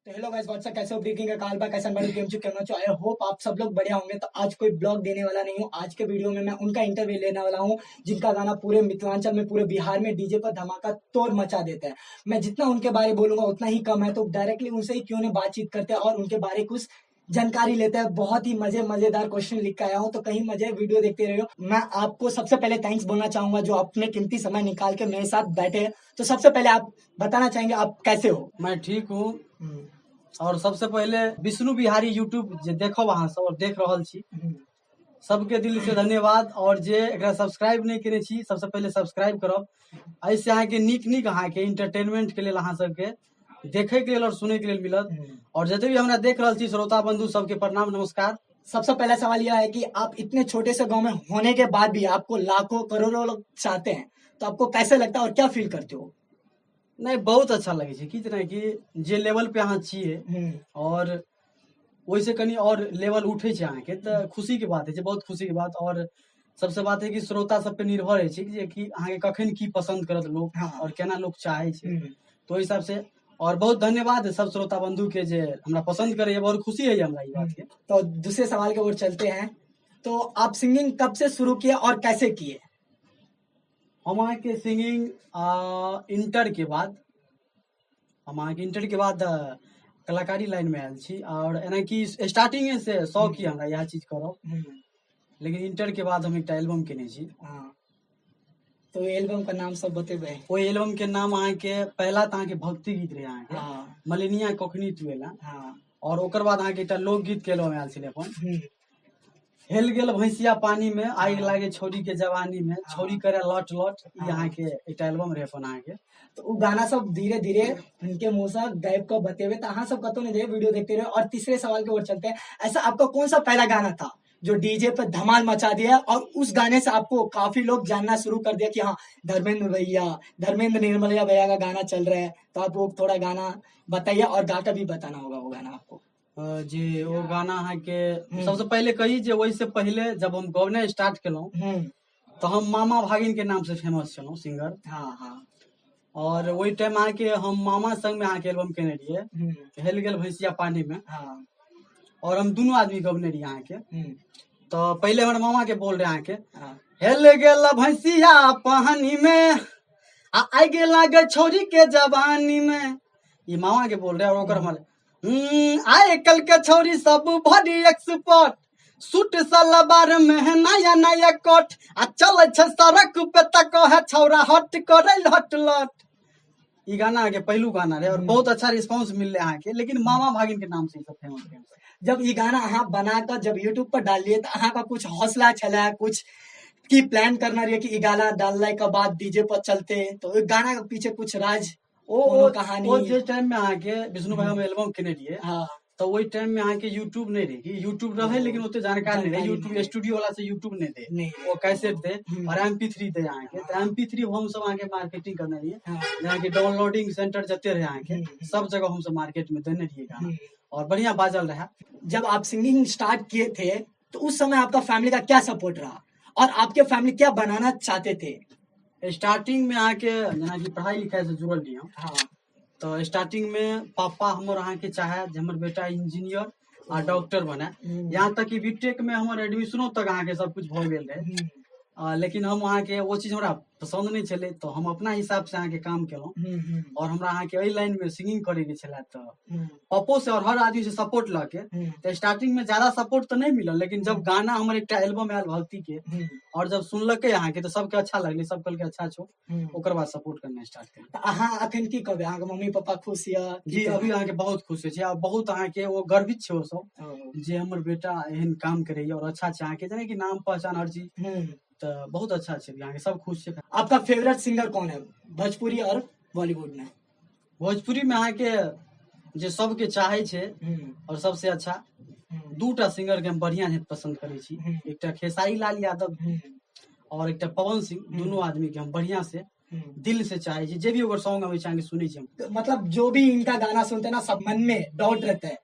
तो hello guys, WhatsApp, कैसे हो? ब्रेकिंग का काल बा कैसन बड़े गेम चुके हो। I hope आप सब लोग बढ़िया होंगे। तो आज कोई ब्लॉग देने वाला नहीं हूँ। आज के वीडियो में मैं उनका इंटरव्यू लेने वाला हूँ जिनका गाना पूरे मिथिलांचल में, पूरे बिहार में डीजे पर धमाका तोड़ मचा देता है। मैं जितना उनके बारे बोलूंगा उतना ही कम है, तो डायरेक्टली उनसे ही क्यों नहीं बातचीत करते हैं और उनके बारे कुछ जानकारी लेते हैं। बहुत ही मजे मजेदार क्वेश्चन लिख के आया हूँ, तो कहीं मजे वीडियो देखते रहो। मैं आपको सबसे पहले thanks बोलना चाहूंगा जो अपने कीमती समय निकाल के मेरे साथ बैठे हैं। तो सबसे पहले आप बताना चाहेंगे आप कैसे हो? मैं ठीक हूँ। और सबसे पहले विष्णु बिहारी यूट्यूब जे देखब अहाँ सब और देख रहल छी, सबके दिल से धन्यवाद। और जे एकरा सब्सक्राइब नहीं केने छी, सबसे पहले सब्सक्राइब करब। एहिसे अहाँके नीक नीक अहाँके इंटरटेनमेंट के लेल अहाँ सबके देखे के लेल और सुने के लेल मिलत। और जते भी हमरा देख रहल छी श्रोता बंधु सबके प्रणाम नमस्कार। सबसे पहला सवाल यह है कि आप इतने छोटे से गांव में होने के बाद भी आपको लाखों करोड़ों लोग चाहते हैं, तो आपको कैसे लगता है और क्या फील करते हो? नहीं, बहुत अच्छा लगे छै कि जेना कि जे लेवल पे अहाँ छियै और ओहिसे कनी और लेवल उठे छै अहाँके, तऽ खुशी के बात होइ छै, बहुत खुशी के बात। और सबसे बात है कि श्रोता सब पे निर्भर होइ छै जे कि अहाँके कखन की पसंद करत लोग और केना लोग चाहे छै, तो ओहि हिसाब से। और बहुत धन्यवाद सब श्रोता बंधु के जे हमरा पसंद करे, बहुत खुशी है हमरा ई बात के। तो दूसरे सवाल के ओर चलते हैं। तो आप सिंगिंग कब से शुरू किए और कैसे किए? हम अहाँके सिंगिंग इंटर के बाद, हम अहाँके इंटर के बाद कलाकारी लाइन में आयल छी। और एनाकि स्टार्टिंगे से शौक ही हमरा इएह चीज करब, लेकिन इंटर के बाद हम एकटा एल्बम केने छी। तो एल्बम का नाम सब बतेबै? ओहि एल्बम के नाम अहाँके पहला तऽ अहाँके भक्ति गीत रहे अहाँके मलिनिया कखनी तू एला। और ओकर बाद अहाँके एकटा लोकगीत के एल्बम आयल छलै अपन, हेल गेल भैंसिया पानी में, आगि लागे छौरी के जवानी में, छौरी करे लट लट। ई अहाँके एकटा एल्बम रहे अपन अहाँके। तो उ गाना सब धीरे धीरे उनके मुंह से गायब को बतेबे, तो अहाँ सब कतौ नहीं जाइए, वीडियो देखते रहो। और तीसरे सवाल के ओर चलते हैं। ऐसा आपका कौन सा पहला गाना था जो डीजे पर धमाल मचा दिया और उस गाने से आपको काफी लोग जानना शुरू कर दिया कि हाँ धर्मेंद्र भैया, धर्मेंद्र निर्मलिया भैया का गाना चल रहा है? तो आप वो थोड़ा गाना बताइए और गाकर भी बताना होगा वो गाना आपको। जे ओ गाना अहाँके सबसे पहले कही जे ओहिसे पहले जब हम गौनाइ स्टार्ट केलहुँ तऽ हम मामा भागिन के नाम से फेमस छलहुँ सिंगर। हाँ हाँ और ओहि टाइम अहाँके हम मामा संग में अहाँके एल्बम केने रहियै, हेल गेल भैंसिया पानी में। और हम दुनू आदमी गबने रहियै अहाँके। तऽ पहिले हमर मामा के बोल रहे अहाँके, हेल गेल भैंसिया पानी में आ आगि लागे छौरी के जवानी में। ई मामा के बोल रहे। और ओकर हमर आइ कल के छौरी सब भरी एक्सपर्ट, सूट सलवार में है नया नया कोट, आ चलै छै सड़क पे त कहे छौरा हट करे हट लट। ई गाना अहाँके पहिलू गाना रहे और बहुत अच्छा रिस्पॉन्स मिलले अहाँके, लेकिन मामा भागिन के नाम से ई सब फेमस भेल। जब ई गाना अहाँ बना कऽ जब यूट्यूब पर डालिए तऽ अहाँके कुछ हौसला छलै, कुछ की प्लान करना रहिए कि ई गाना डालने के बाद डीजे पर चलते, तो ओहि गाना के पीछे कुछ राज ओ कोनो ओ कहानी? ओ जे टाइम में अहाँके विष्णु भाई हम एल्बम केने रहिए, तऽ ओहि टाइम में अहाँके यूट्यूब नहि रहे। यूट्यूब रहे लेकिन ओते जानकार नहि रहे। जानकारी यूट्यूब नहि। स्टूडियो वाला से यूट्यूब नहि दे, नहीं ओ कैसेट दे और MP3 दे अहाँके। तऽ MP3 हमसब अहाँके मार्केटिंग करने रहिए, जेनाकि डाउनलोडिंग सेंटर जते रहे अहाँके सब जगह हमसब मार्केट में देने रहिए गाना और बढ़िया बाजल रहे। जब आप सिंगिंग स्टार्ट किए थे तो उस समय आपका फैमिली का क्या सपोर्ट रहा और आपके फैमिली क्या बनाना चाहते थे? स्टार्टिंग में अहाँके जेनाकि पढ़ाई लिखाई से जुड़ल रहिए हम, तऽ स्टार्टिंग में पापा हमर अहाँके चाहे जे हमर बेटा इंजीनियर आ डॉक्टर बने। यहाँ तक कि बीटेक में हमर एडमिशनो तक अहाँके सब कुछ भऽ गेल रहे। लेकिन हम अहाँके ओ चीज हमरा पसन्द नहि छलै, तऽ हम अपना हिसाब से अहाँके काम केलहुँ। और हमरा अहाँके एहि लाइन में सिंगिंग करे के छलै, तऽ पप्पो से और हर आदमी से सपोर्ट लऽ के, तऽ स्टार्टिंग में ज्यादा सपोर्ट तऽ नहि मिलल, लेकिन जब गाना हमर एकटा एल्बम आयल भक्ति के और जब सुनलकै अहाँके तऽ सबके अच्छा लगलै, सब कहलकै अच्छा छौ, ओकर बाद सपोर्ट करना स्टार्ट केलकै। तऽ अहाँ अखन की कहबै, अहाँके मम्मी पापा खुश यऽ? जी, अभी अहाँके बहुत खुश होइ छै आ बहुत अहाँके ओ गर्वित छै ओ सब जे हमर बेटा एहन काम करैया और अच्छा छै अहाँके, जेनाकि नाम पहचान हर चीज, तऽ बहुत अच्छा छै अहाँके, सब खुश छै। आपका फेवरेट सिंगर कौन है भोजपुरी और बॉलीवुड में? भोजपुरी में अहाँके जे सबके चाहे छै और सबसे अच्छा दूटा सिंगर के हम बढ़िया से पसंद करै छी, एकटा खेसारी लाल यादव और एकटा पवन सिंह। दुनू आदमी के हम बढ़िया से दिल से चाहे छी, जे भी ओकर सॉन्ग अबै छै अहाँके सुनै छी हम। मतलब जो भी इनका गाना सुनते हैं ना, सब मन में डाउट रहता है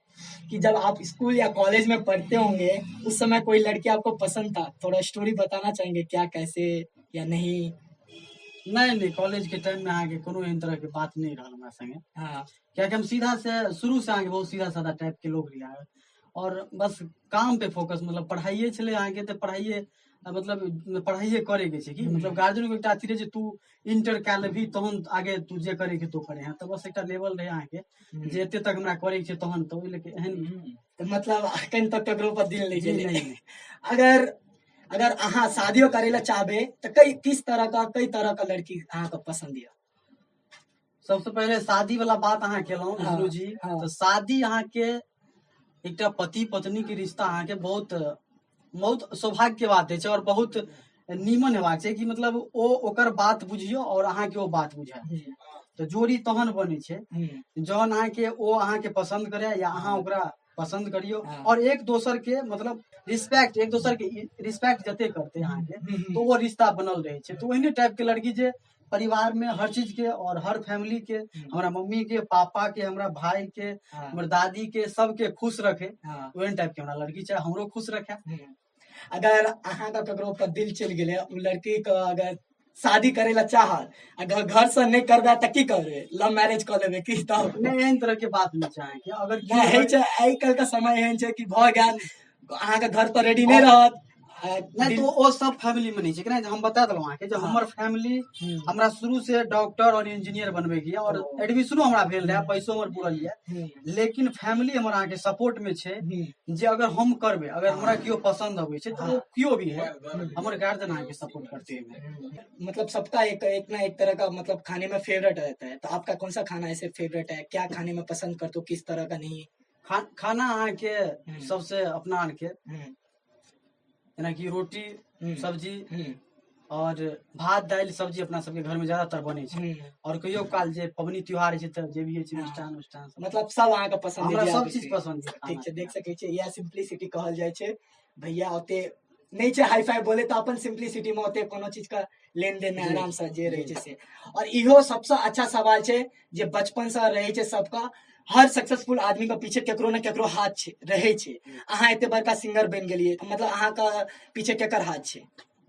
कि जब आप स्कूल या कॉलेज में पढ़ते होंगे उस समय कोई लड़की आपको पसंद था, थोड़ा स्टोरी बताना चाहेंगे क्या, कैसे या नहीं? नहि नहि, कॉलेज के टाइम में अहाँके कोनो एहन तरह के बात नहि रहल हमरा संगे। हाँ। कियाकि हम सीधा से शुरू से अहाँके बहुत सीधा साधा टाइप के लोग रहियै और बस काम पे फोकस, मतलब पढ़ाइए छलै अहाँके, तऽ पढ़ाइए, मतलब पढ़ाइए करे के छै कि मतलब गार्जियन के एकटा अथी रहै छै, तू इंटर कए लेबही तहन आगे तू जे करे के तो करे। हँ, तऽ बस एकटा लेवल रहै अहाँके जे एते तक हमरा करे के छै तहन, तऽ ओहि लेके एहन तऽ मतलब अखन तक ककरो पर दिल नहि जी, गेलै। नहि, नहि। अगर अगर अहाँ शादियो करे ला चाहबे तऽ कई किस तरह का, कई तरह का लड़की अहाँके पसंद यऽ? सबसे पहिले शादी वाला बात अहाँ केलहुँ हाँ, विष्णु जी, हाँ। तऽ शादी अहाँके एकटा पति पत्नी के रिश्ता अहाँके बहुत बहुत सौभाग्य के बात होइ छै और बहुत नीमन हेबाक छै कि मतलब ओ ओकर बात बुझियौ और अहाँके ओ बात बुझाय, तऽ जोड़ी तहन बनै छै जहन अहाँके ओ अहाँके पसंद करे या अहाँ ओकरा पसंद करियौ और एक दोसर के मतलब रिस्पेक्ट, एक दोसर के रिस्पेक्ट जते करते अहाँके तो वो रिश्ता बनल रहै छै। तो ओहने टाइप के लड़की जे परिवार में हर चीज के और हर फैमिली के, हमरा मम्मी के, पापा के, हमरा भाई के, हमर दादी के, सबके खुश रखे, ओहन टाइप के हमरा लड़की चाहे, हमरो खुश रखे। अगर अहाँके ककरो पर दिल चलि गेलै, ओ लड़की के अगर शादी करे ला चाहत, अगर घर से नहीं करबै तऽ की करबै? लव मैरिज कऽ लेबै की तब? नहि, एहन तरह के बात नहि छै अहाँके। अगर नहि होइ छै, आइ काल्हि के समय एहन छै कि भऽ गेल, अहाँके घर पर रेडी नहि रहत। नहि, तो ओ सब फैमिली में नहीं छै। केना हम बता देलहुँ अहाँके जे हमर फैमिली हमरा शुरू से डॉक्टर और इंजीनियर बनबै के और एडमिशनो हमरा भेल रहै, पैसो हमर पूरल यऽ, लेकिन फैमिली हमर अहाँके सपोर्ट में छै जे अगर हम करबै, अगर हमरा केओ पसंद अबै छै तऽ ओ केओ भी है, हमर गार्जियन अहाँके सपोर्ट करते एहिमे। मतलब सबका एक एक ना एक तरह का मतलब खाने में फेवरेट रहता है, तो आपका कौन सा खाना ऐसे फेवरेट है? क्या खाने में पसंद करते हो, किस तरह का नहीं? खाना अहाँके सबसे अपना आरके जेनाकि रोटी, सब्जी और भात दालि सब्जी अपना सबके घर में ज्यादातर बनै छै और कहियो काल जे पबनी त्योहार होइ छै तऽ जे भी होइ छै, मिष्ठान उष्ठान सब। मतलब सब अहाँके पसंद हमरा जे सब आबै चीज छै। पसंद छै ठीक खाना। छै, देख सकै छियै, इएह सिम्पलिसिटी कहल जाइ छै भैया। ओते नहि छै हाई फाई बोले तऽ अपन सिम्पलिसिटी में ओते कोनो चीज का लेन देन नहि, आराम से जे रहै छै से। और इहो सबसँ अच्छा सवाल छै जे बचपन से रहै छै सबका, हर सक्सेसफुल आदमी के पीछे केकरो ने केकरो हाथ छै, रहै छै। अहाँ एते बड़का सिंगर बनि गेलियै, मतलब अहाँके पीछे केकर हाथ छै?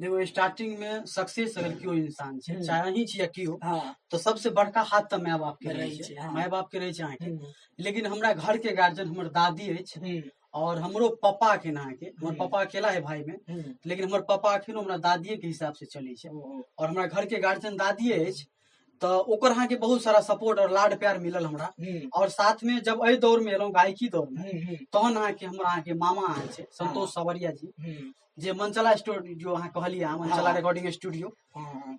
देखो, स्टार्टिंग में सक्सेस अगर केओ इंसान छै, चाहे अहीं छी या केओ, हाँ। तऽ सबसे बड़का हाथ तऽ माय बाप के रहै रहै छै, छै, हाँ। माय बाप के रहै छै अहाँके। लेकिन हमरा घर के गार्जियन हमर दादी अछि और हमरो पापा अखन अहाँके, हमर पापा अकेला है भाई में, लेकिन हमर पापा अखनो हमरा दादिये के हिसाब से चलै छै और हमरा घर के गार्जियन दादिये अछि, तऽ ओकर अहाँके बहुत सारा सपोर्ट और लाड प्यार मिलल हमरा। और साथ में जब एहि दौर में एलहुँ, गायकी दौर में, तहन अहाँके हमर अहाँके मामा अहाँ छै संतोष सावरिया जी, जे मनचला स्टूडियो अहाँ कहलियै, अहाँ मनचला रिकॉर्डिंग स्टूडियो,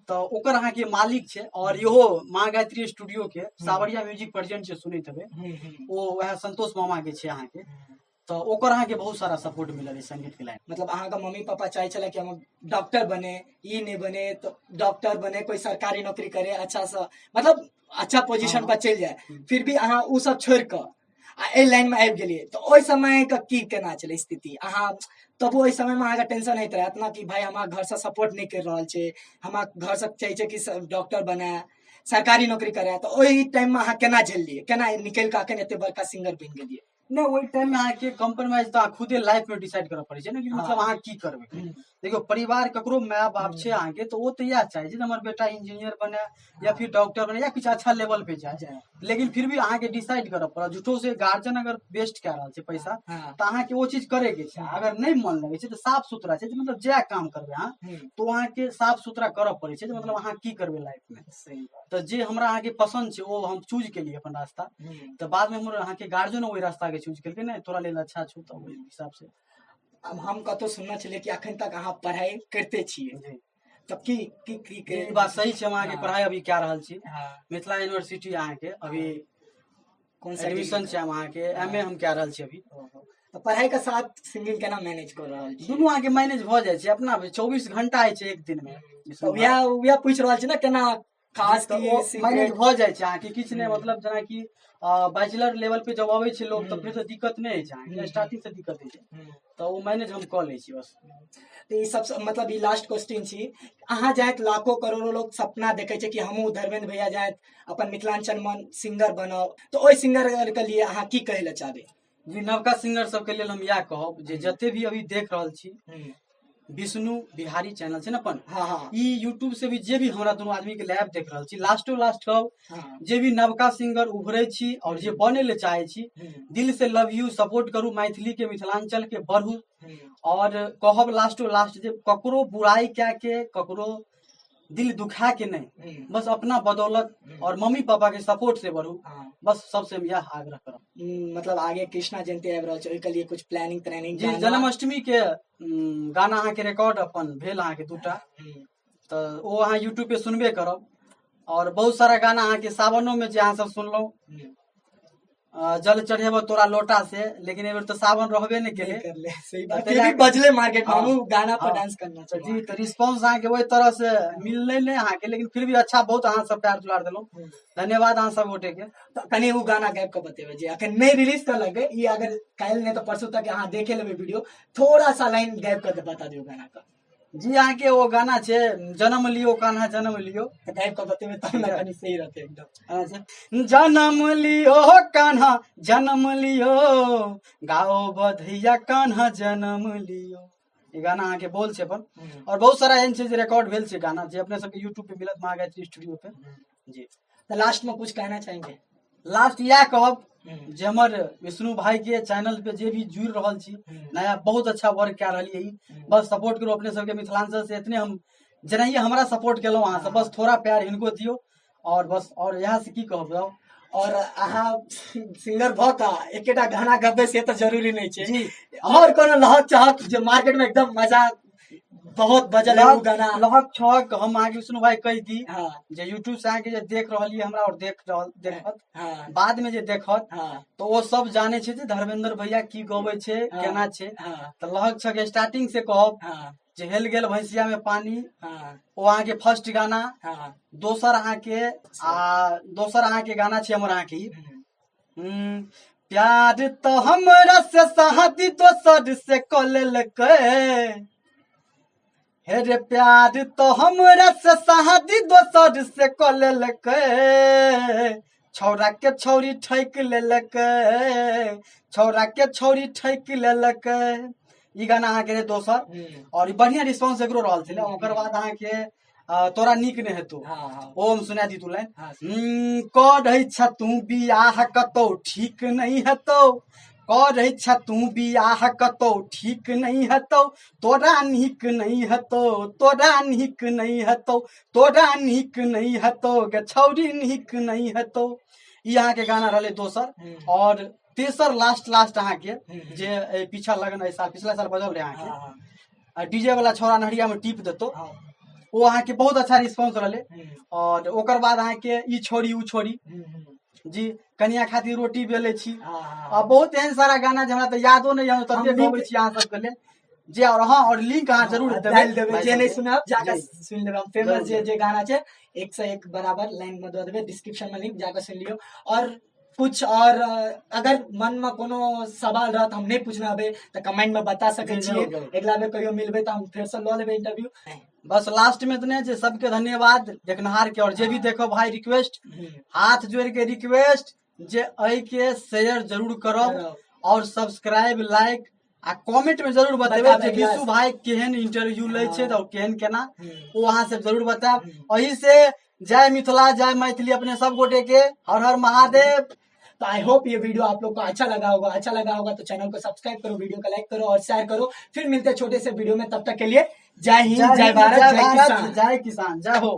तऽ ओकर अहाँके मालिक छै और इहो माँ गायत्री स्टूडियो के सावरिया म्यूजिक प्रेजेंट जे सुनैत हेबै, ओ वएह संतोष मामा के छै अहाँके, तऽ ओकर अहाँके बहुत सारा सपोर्ट मिलल है संगीत के लाइन। मतलब अहाँके मम्मी पापा चाहे छलै कि हम डॉक्टर बने, ई नहि बने तो डॉक्टर बने, कोई सरकारी नौकरी करे, अच्छा सा मतलब अच्छा पोजीशन पर चलि जाए, फिर भी अहाँ ओ सब छोड़ि कऽ आ एहि लाइन में आबि गेलियै, तऽ ओहि समय के की केना छलै स्थिति? अहाँ तबो ओहि समय में अहाँके टेंशन होइत रहत ने कि भाई हमरा घर से सपोर्ट नहि करि रहल छै, हमरा घर से चाहै छै कि डॉक्टर बनाए, सरकारी नौकरी करे, तऽ ओहि टाइम में अहाँ केना झेललियै, केना निकलि कऽ अखन एते बड़का सिंगर बनि गेलियै? नहि, ओहि टाइम में अहाँके कॉम्प्रोमाइज तऽ अहाँ खुदे लाइफ में डिसाइड करऽ पड़ै छै ने कि मतलब अहाँ की करबै। देखियौ, परिवार ककरो माय बाप छै अहाँके, तऽ ओ तऽ इएह चाहै छै जे हमर बेटा इंजीनियर बने या फिर डॉक्टर बने या किछु अच्छा लेवल पे जाए, लेकिन फिर भी अहाँके डिसाइड करऽ पड़त। झूठो से गार्जियन अगर वेस्ट कए रहल छै पैसा, तऽ अहाँके ओ चीज करे के छै। अगर नहि मन लगै छै तऽ साफ सुथरा छै जे मतलब जएह काम करबै अहाँ, तऽ ओ अहाँके साफ सुथरा करऽ पड़ै छै जे मतलब अहाँ की करबै लाइफ में। सही बात। तऽ जे हमरा अहाँके पसन्द छै ओ हम चूज केलियै अपन रास्ता, तऽ बाद में हमर अहाँके गार्जियनो ओहि रास्ता के चूज केलकै, नहि तोरा लेल अच्छा छौ, तऽ ओहि हिसाब से। अब हम कतौ सुनने छलियै कि अखन तक अहाँ पढ़ाई करिते छियै, तब की की की जी, ई बात सही छै, हम अहाँके पढ़ाई अभी कए रहल छी। मिथिला यूनिवर्सिटी अहाँके अभी कौन सा एडमिशन छै, हम अहाँके एम ए हम कए रहल छी अभी। तऽ पढ़ाई के साथ सिंगिंग केना मैनेज कर रहल छी? दुनू अहाँके मैनेज भऽ जाइ छै अपना, 24 घंटा होइ छै एक दिन में। तऽ वएह वएह पूछि रहल छी ने, केना खास तऽ की ओ secret? Manage भऽ जाइ छै अहाँके, किछु नहि, मतलब जेनाकि बैचलर लेवल पे जब अबै छै लोग तऽ फेर तऽ दिक्कत नहि होइ छै अहाँके, स्टार्टिंग से दिक्कत होइ छै, तऽ ओ मैनेज हम कऽ लै छी बस। तऽ ई सब मतलब ई लास्ट क्वेश्चन छी, अहाँ जाइत लाखों करोड़ों लोग सपना देखै छै कि हमहूँ धर्मेंद्र भैया जाइत अपन मिथिलांचल में सिंगर बनब, तऽ ओहि सिंगर के लिए अहाँ की कहै लए चाहबै? जी, नवका सिंगर सबके लेल हम इएह कहब जे जते भी अभी देख रहल छी, विष्णु बिहारी चैनल छै ने अपन। हाँ हाँ ई यूट्यूब से भी जे भी हमरा दुनू आदमी के लाइव देख रहल छी, लास्टो लास्ट कहब हाँ जे भी नवका सिंगर उभरे छी और जे बने ले चाहे छी, दिल से लव you, support करू मैथिली के, मिथिलांचल के बढ़ू। और कहब लास्टो लास्ट जे ककरो बुराई कए के, ककरो दिल दुखा के नहीं, बस अपना बदौलत और मम्मी पापा के सपोर्ट से बढ़ू। हाँ बस सबसे हम यह आग्रह करब। मतलब आगे कृष्णा जयंती आबि रहल छै, ओहिके लिए कुछ प्लानिंग त्रैनिंग? जी, जन्माष्टमी के गाना अहाँके रिकॉर्ड अपन भेल अहाँके दूटा, तऽ ओ अहाँ यूट्यूब पे सुनबे करब। और बहुत सारा गाना अहाँके सावनो में जे अहाँ सब सुनलहुँ, जल चढ़ेबो तोरा लोटा से, लेकिन एहि बेर तऽ सावन रहबे नहि केलै। कर ले, सही तऽ बात। ताहि फिर भी लए बजले मार्केट में, हाँ, हमहूँ गाना पर हाँ। डांस करना तऽ छै। जी, तऽ रिस्पॉन्स अहाँके ओहि तरह से मिललै नहि अहाँके, लेकिन फिर भी अच्छा बहुत अहाँ सब प्यार दुलार देलहुँ। धन्यवाद अहाँ सब गोटे के। तऽ कनि ओ गाना गाबि कऽ बतेबै जे अखन नहि रिलीज करलकै ई, अगर काल्हि नहि तऽ परसू तक अहाँ देखे लेबै वीडियो, थोड़ा सा लाइन गाबि कऽ बता दियौ गाना के। जी, अहाँके ओ गाना छै जन्म लियो कान्हा जन्म लियो। तऽ गाबि कऽ बतेबै तब ने कनि सही रहतै एकदम। अच्छा, जन्म लियो कान्हा जन्म लियो, गाओ बधैया कान्हा जन्म लियो, ई गाना अहाँके बोल छै अपन। और बहुत सारा एहन छै जे रिकॉर्ड भेल छै गाना, जे अपने सबके यूट्यूब पे मिलत, महागायत्री स्टूडियो पे। जी। तऽ लास्ट में कुछ कहना चाहेंगे? लास्ट इएह कहब जे हमर विष्णु भाई के चैनल पे जे भी जुड़ रहल छी नया, बहुत अच्छा वर्क कए रहल ई, बस सपोर्ट करू अपने सबके मिथिलांचल से। इतने हम जेनाहिए हमरा सपोर्ट केलहुँ अहाँ सब, बस थोड़ा प्यार हिनको दियौ और बस, और इएह से की कहब जाउ। और अहाँ सिंगर भऽ कऽ एकेटा गाना गबै से तऽ जरूरी नहि छै। जी। और कोनो लहक चहक जे मार्केट में एकदम मजा बहुत बजल है ओ गाना? लहक छहक हम अहाँके विष्णु भाई कहि दी हाँ जे यूट्यूब से अहाँके जे देख रहल हमरा और देख रहल देखत, हाँ बाद में जे देखत, हाँ तऽ ओ सब जाने छै जे धर्मेंद्र भैया की गबै छै, हाँ। केना छै। हाँ तऽ लहक छक स्टार्टिंग से कहब हाँ जे हेल गेल भैंसिया में पानी, हाँ ओ अहाँके फर्स्ट गाना। हाँ दोसर अहाँके आ दोसर अहाँके गाना छै हमर अहाँके ई, प्यार तो हमरा से शादी दोसर से कऽ लेलकै, हे रे प्यार तो हमरा से शादी दोसर से कऽ लेलकै, छौड़ा के छौरी ठकि लेलकै, छौड़ा के छौरी ठकि लेलकै। ई गाना अहाँके रहै दोसर और ई बढ़िया रिस्पॉन्स एकरो रहल छलै। ओकर बाद अहाँके तोरा नीक नहि हेतौ, हाँ हाँ ओ हम सुना दी तू लाइन। हाँ करै छ तू बियाह कतौ ठीक नहि हेतौ, करै छ तू बियाह कतौ ठीक नहि हेतौ, तोरा नीक नहि हेतौ, तोरा नीक नहि हेतौ, तोरा नीक नहि हेतौ गे छौरी नीक नहि हेतौ। ई अहाँके गाना रहलै दोसर। और तेसर लास्ट लास्ट अहाँके जे एहि पीछा लगन एहि साल, पिछला साल बजल रहै अहाँके, हाँ आ डीजे वाला छौड़ा नहरिया में टीप देतो, हाँ ओ अहाँके बहुत अच्छा रिस्पॉन्स रहलै। और ओकर बाद अहाँके ई छोड़ी उ छोड़ी, जी, कनिया खातिर रोटी बेलै छी, हाँ हाँ आ बहुत एहन सारा गाना जे हमरा तऽ यादो नहि, हम तते हम गबै छी अहाँ सबके लेल जे। और हाँ, और लिंक अहाँ जरूर देबै, डालि देबै, भाइ जे नहि सबके। सुनब जाकऽ जी। सुनि लेबै। हम फेमस जरूर, जे जे गाना छै एक से एक बराबर लाइन में दऽ देबै डिस्क्रिप्शन में लिंक, जाकऽ सुनि लियौ। और कुछ और अगर मन में कोनो सवाल रहत, हम नहि पूछने हेबै, तऽ कमेंट में बता सकै जी, छियै। जरूर, जरूर। अगिला बेर कहियो मिलबै तऽ हम फेरसँ लऽ लेबै इंटरव्यू। बस लास्ट में इतने जे सबके धन्यवाद देखनहार के, और जे भी देखो भाई, रिक्वेस्ट, हाथ जोड़ के रिक्वेस्ट जे एहि के शेयर जरूर करब और सब्सक्राइब, लाइक आ कमेंट में जरूर बतेबै बताबै जे विशु भाई केहन इंटरव्यू लै छै और केहन केना, ओ अहाँ सब जरूर बतायब। एही से जय मिथिला, जय मैथिली, अपने सब गोटे के हर हर महादेव। तो I hope ये वीडियो आप लोग को अच्छा लगा होगा। अच्छा लगा होगा तो चैनल को सब्सक्राइब करो, वीडियो को लाइक करो और शेयर करो। फिर मिलते हैं छोटे से वीडियो में, तब तक के लिए जय हिंद, जय हिंद, भारत, जय जय भारत, किसान, जय किसान, जय हो।